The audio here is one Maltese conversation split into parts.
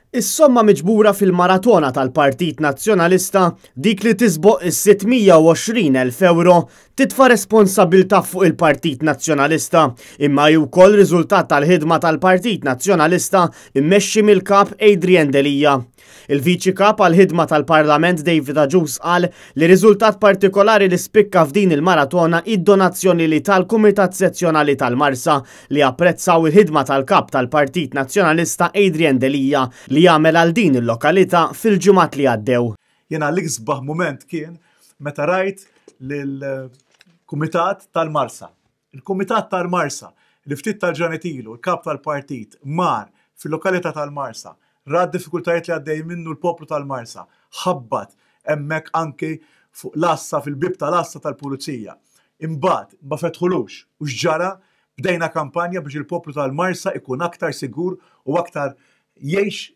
Is-somma miġbura fil-maratona tal-Partit Nazzjonalista, dik li tisboq is-620,000 ewro, titfa' responsabbiltà fuq il-Partit Nazzjonalista, imma hi wkoll riżultat tal-ħidma tal-Partit Nazzjonalista mmexxi mill-Kap Adrian Delia. Il-Viċi Kap għall-Ħidma tal-Parlament David Agius qal li riżultat partikolari li spikka f'din il-maratona hi d-donazzjoni li ta l-Kumitat Sezzjonali tal-Marsa li apprezzaw il-ħidma tal-Kap tal-Partit Nazzjonalista Adrian Delia li għamel għal din il-lokalità fil-ġimgħat li għaddew. Jiena l-isbaħ mument kien meta rajt lill-Kumitat tal-Marsa. Il-Kumitat tal-Marsa li ftit tal-ġranet ilu l-Kap tal-Partit mar fil-lokalità tal-Marsa, ra d-diffikultajiet li għaddej minnu l-poplu tal-Marsa, ħabbat hemmhekk anki fuq l-għassa fil-bieb tal-għassa tal-Pulizija. Imbagħad ma fetħulux u x'ġara? Bdejna kampanja biex il-poplu tal-Marsa ikun aktar sigur u aktar jgħix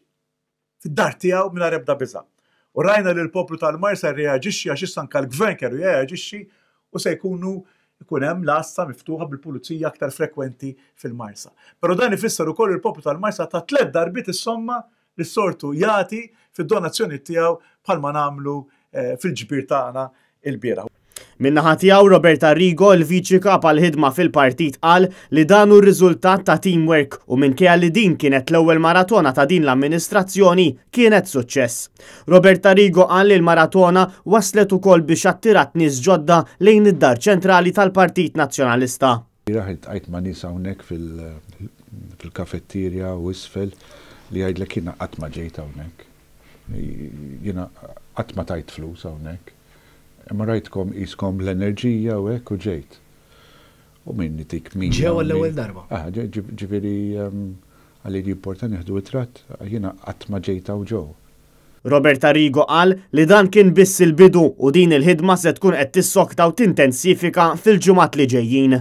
fid-dar tiegħu mingħajr ebda biża'. U rajna li l-poplu tal-Marsa rreaġixxi għax issa anke l-Gvern kellu jirreaġixxi u se jkunu jkun hemm l-għassa miftuħa bil-pulizija aktar frekwenti fil-Marsa. Però dan ifisser ukoll li l-poplu tal-Marsa ta tliet darbiet is-somma li s-soltu jagħti fid-donazzjoni tiegħu bħalma nagħmlu fil-ġbir tagħna ilbieraħ. Min-naħa tiegħu Robert Arrigo, il-Viċi Kap għall-Ħidma fil-Partit qal li dan hu r-riżultat ta' teamwork u minkejja li din kienet l-ewwel maratona ta' din l-amministrazzjoni, kienet suċċess. Robert Arrigo qal li l-maratona wasslet ukoll biex attirat nies ġodda lejn id-Dar Ċentrali tal-Partit Nazzjonalista. Ilbieraħ iltqajt ma' nies hawnhekk fil-kafettirja u isfel li jgħidlek jiena qatt ma ġejt hawnhekk. Jiena qatt ma tajt flus hawnhekk. Imma rajtkom qiskom l-enerġija u hekk u ġejt. U min itik 100. Ġew għall-ewwel darba. Ah, ġifieri għalli li jimporta nieħdu ritratt, jiena qatt ma ġejt hawn ġew. Robert Arrigo qal li dan kien biss il-bidu u din il-ħidma se tkun qed tissokta u tintensifika fil-ġimgħat li ġejjin.